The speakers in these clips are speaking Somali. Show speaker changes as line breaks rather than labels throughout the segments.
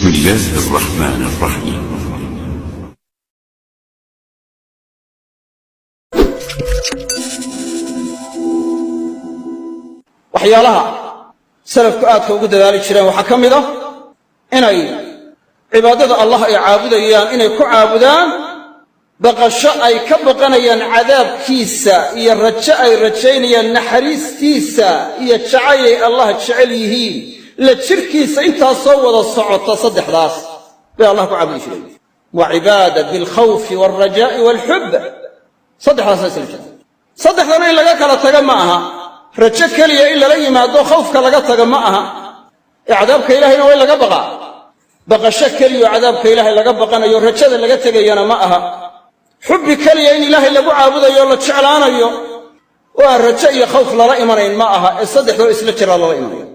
الله الرحمن الرحيم.
Waxyaalaha salafku aadka ugu dadaali jireen waxaa ka mid ah inay cibaadada Allah ay caabudayaan inay ku caabudaan baqasho ay ka baqanayaan cadaabkiisa, iyo rajo ay rajaynayaan naxariistiisa, iyo jacaylay Allah jecel yihiin la jirkiisa. Intaasoo wada socota, saddexdaas bay Allah ku caabudi jireen. Waa cibaada bilkhawfi waalrajaa'i waalxub. Saddexdaasa isla jira. Saddexdana in laga kala taga ma aha. Rajo keliya in lala yimaado, khawfka laga taga ma aha, ee cadaabka ilahayna waa in laga baqaa. Baqasho keliya oo cadaabka ilaahay laga baqanayo, rajada laga tegayana ma aha. Xubbi keliya in ilaahay lagu caabudayo, la jeclaanayo, oo aan rajo iyo khawf lala imanayn ma aha, ee saddexdoo isla jiraa lala imanaya.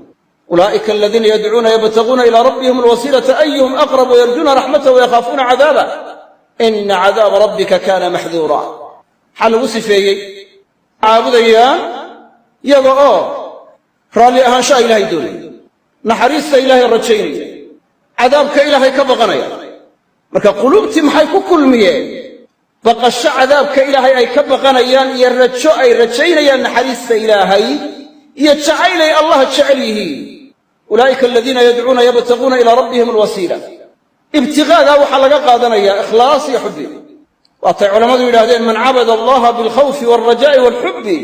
Ulaa'ika aladiina yadcuuna yabtaguuna ilaa rabbihim alwasiilata ayuhum aqrab wayarjuuna raxmatahu wayakhaafuuna cadaabah, ina cadaaba rabbika kaana maxduura. Maxaa lagu sifeeyey? Caabudayaan iyaga oo raalli ahaanshaha ilaahay doonaya, naxariista ilaahay rajaynaya, cadaabka ilaahay ka baqanaya. Marka quluubtii maxay ku kulmiyeen? Baqasho cadaabka ilaahay ay ka baqanayaan, iyo rajo ay rajaynayaan naxariista ilaahay, iyo jacaylay Allah jecel yihiin. Ulaa'ika aladiina yadcuuna yabtaguuna ilaa rabbihim alwasiila. Ibtiqaagaa waxaa laga qaadanayaa ikhlaas iyo xubbi. Waatay culammadu yidhahdeen: "Man cabada allaha bilkhawfi waalrajaa'i waalxubbi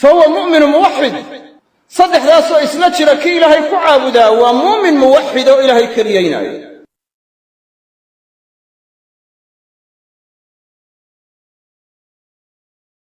fa huwa mu'minu muwaxid." Saddexdaasoo isla jira kii ilaahay ku caabudaa waa muumin muwaxid oo ilaahay keliyaynaayo.